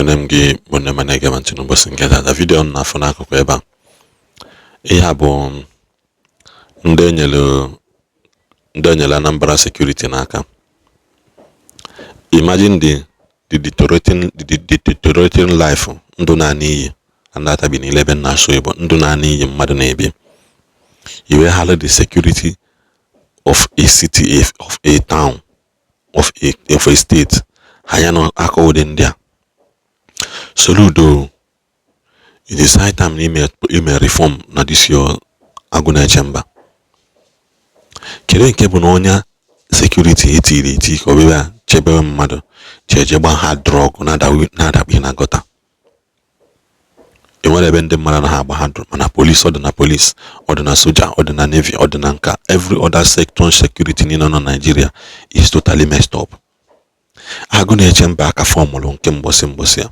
Ekene m gị bụ nne ma na-ege m ntị n'ụbọchị nke taata. Video m na-afụ n'akụkụ ebe a, ihe a bụ ndị enyere Anambra security n'aka. Imagine the deteriorating life, ndụ na-ana iyi ndị atabi niile ebe na-asụ Igbo, ndụ na-ana iyi mmadụ na-ebi. Iwe hala the security of a city, of a town, of a state, ha ya n'aka ụdị ndị a. Soludo, it is high time na ime reform na this your Agụnaechemba. Kedu nke bụ na onye security etiri eti ka ọ bịa chebe mmadụ jeje gba ha drug na-adakpu na gutter? Enwere ebe ndị mmadụ anaghị agba ha drug, mana police, ọ dị na police, ọ dị na soja, ọ dị na navy, ọ dị na nka, every other sector security niile nọ na Nigeria is totally messed up. Agụnaechemba aka fọmụlụ nke mgbọsị mgbọsị a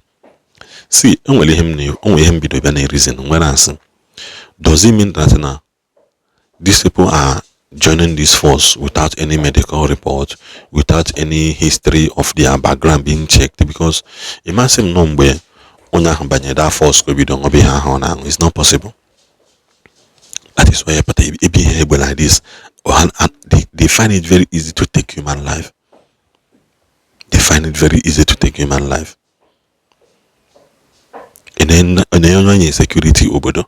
si enwere ihe m na onwe ihe m bido bịa na reason nwere asị, does it mean that na these people are joining this force without any medical report, without any history of their background being checked? Because ịmasị m nọ mgbe onye ahụ banyere that force ka o bido ṅụba ihe ahụ ọ na-aṅụ, it's not possible. That is why pụta ebe ihe egbe like this, they find it very easy to take human life. They find it very easy to take human life. Ị na-enye onye security obodo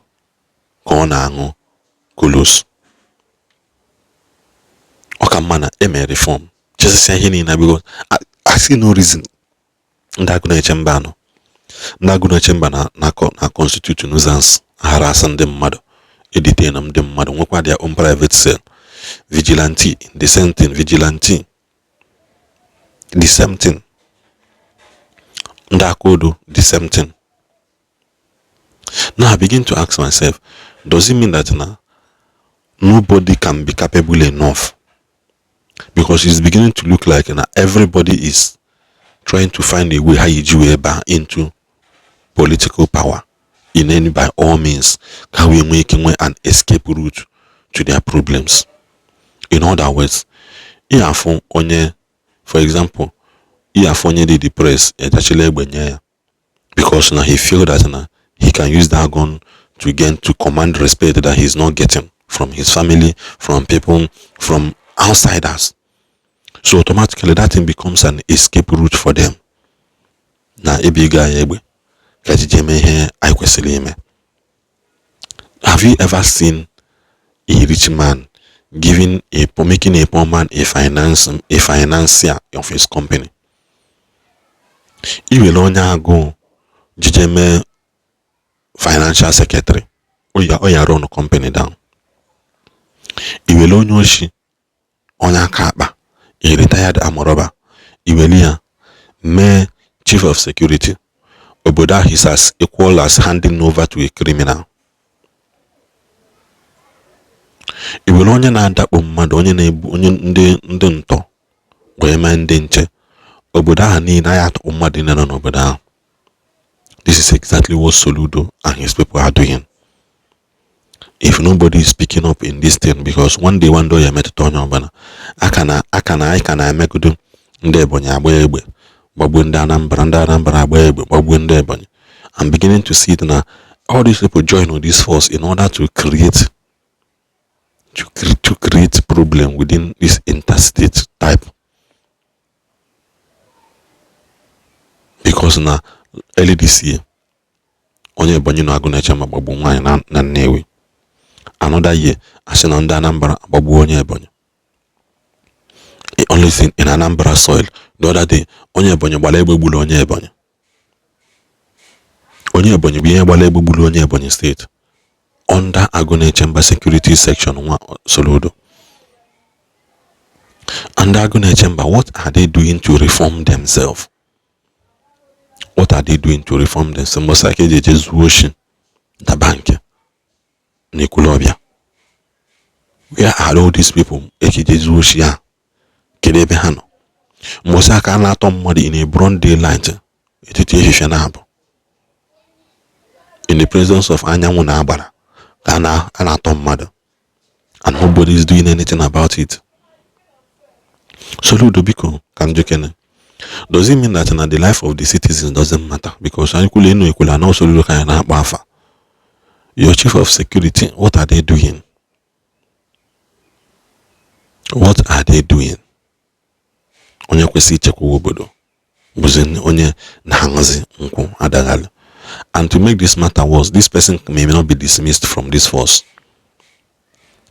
ka ọ na-aṅụ kolos. Ọ ka mma na eme reform, chesịsịa ihe niile, because I see no reason ndị Agụnaechemba anọ, ndị Agụnaechemba na constitute nuisance, harass ndị mmadụ, e-detain ndị mmadụ, nwekwa their own private cell. Vigilante, the same thing. Vigilante, the same thing. Ndị aka odo, the same thing. Now I begin to ask myself, does it mean that now nobody can be capable enough? Because it's beginning to look like now everybody is trying to find a way how you wee baa into political power in any by all means, ka wee nwee ike nwee an escape route to their problems. In other words, ị afụ onye, for example, ị afụ onye dị depressed, ejachila egbe nye ya, because na he feel that na he can use that gun to gain, to command respect that he's not getting from his family, from people, from outsiders. So automatically that thing becomes an escape route for them, na ebe ịga ya egbe ka ejije eme ihe anyị kwesịrị ime. Have you ever seen a rich man giving a making a poor man a financier of his company? Iwere onye agụụ jije mee financial secretary, ọ ya run company down. Iwere onye oshi, onye aka akpa, a retired armed robber, iwere ya mee chief of security obodo ahụ, is as equal as handing over to a criminal. Iwere onye na-adakpo mmadụ, onye na-ebu onye ndị ntọ wee mee ndị nche obodo ahụ niile, anyị atụkpụ mmadụ niile nọ n'obodo ahụ. This is exactly what Soludo and his people are doing. If nobody is speaking up in this thing, because one day, one day ya emetụta onye ọbụla. Aka na anyị ka na-emegodo ndị Ebonyi agba egbe gbagbuo ndị Anambra, ndị Anambra agba egbe gbagbuo ndị Ebonyi. I'm beginning to see it na all these people join this force in order to create problem within this interstate type, because na early this year, onye Ebonyi na Agụnaechemba gbagbuo nwaanyị na Nnewi. Another year, asị na ndị Anambra agbagbuo onye Ebonyi, only thing in Anambra soil. The other day, onye Ebonyi gbara egbe gburu onye Ebonyi. Onye Ebonyi bụ ihe gbara egbe gburu onye Ebonyi State under Agụnaechemba security section nwa Soludo. And Agụnaechemba, what are they doing to reform themselves? What are they doing to reform themselves? Mbọsị aka eji eje zuo oshi na bank na Ekwulọbịa, where are all these people eji zuo oshi a? Kedu ebe ha nọ mbọsị aka a na-atọ mmadụ in a broad daylight, etiti ehihie na-abụ, in the presence of anyanwụ na agbara, ka a na-atọ mmadụ, and nobody is doing anything about it? Soludo, biko, ka m jikene. Does it mean that na the life of the citizens doesn't matter? Because anyị kwulu enu ekwula na Soludo ka anyị na-akpọ afa. Your chief of security, what are they doing? What are they doing? Onye kwesịrị ichekwa obodo bụzi onye na-aṅụzi nkwụ adaghalị. And to make this matter worse, this person may not be dismissed from this force.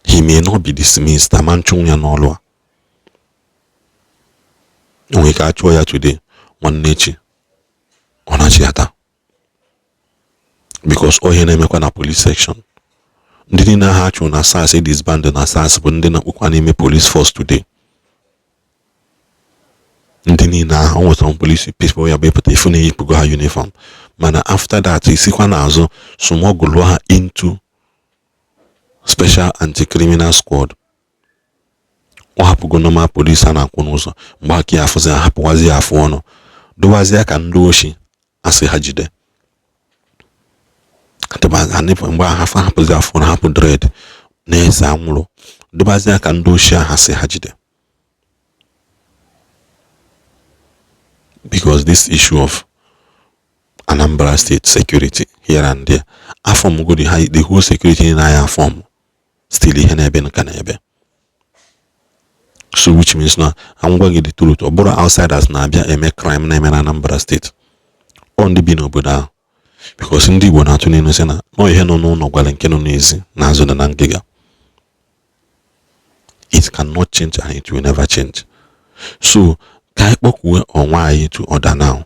He may not be dismissed. Ama nchụnwụ ya n'ọlụ a. Enwere ike achụọ ya today, nwanne echi ọ na-achịata, because ọ ihe na-emekwa na police section. Ndị niile ahụ achụrụ na SARS, disband na SARS, bụ ndị na-akpụkwa n'ime police force today. Ndị niile ahụ o nwetara police people ya bụ ịpụta ifu na-eyipụgo ha uniform, mana after that isikwa n'azụ smuggle ha into special anti-criminal squad. Ọ hapụgo normal police a na-akwụ n'ụzọ. Mgbe aka ya afụzi, hapụwazi ya afụ ọnụ, dowazie ka ndị oshi asị ha jide. Mgbe ha hapụzi afụ ọnụ, hapụ dread, na-ese anwụrụ, dobazie ka ndị oshi ahụ asị ha jide, because this issue of Anambra State security here and there, afọm go the whole security na ya form, still ihe na-ebe nka na-ebe. So which means na ngwa gị, the truth, ọ bụrụ outsiders na-abịa eme crime na-eme na Anambra State, ọ ndị bi n'obodo ahụ, because ndị Igbo na-atụ n'ilu sị na nọ ihe nọ n'ụlọ gwara nke nọ n'ezi na azụ dị na ngịga. It cannot change and it will never change. So ka anyị kpọkwuwe onwe anyị to order now,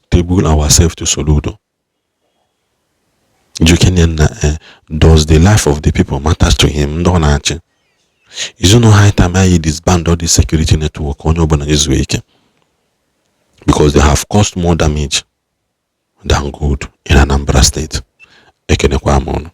table ourselves to Soludo. Jukene na does the life of the people matters to him? Ndị ọ na-achị, is it not high time anyị disband all this security network, onye ọbụla ezuo ike? Because they have caused more damage than good in Anambra State. Ekenekwa m ụnụ.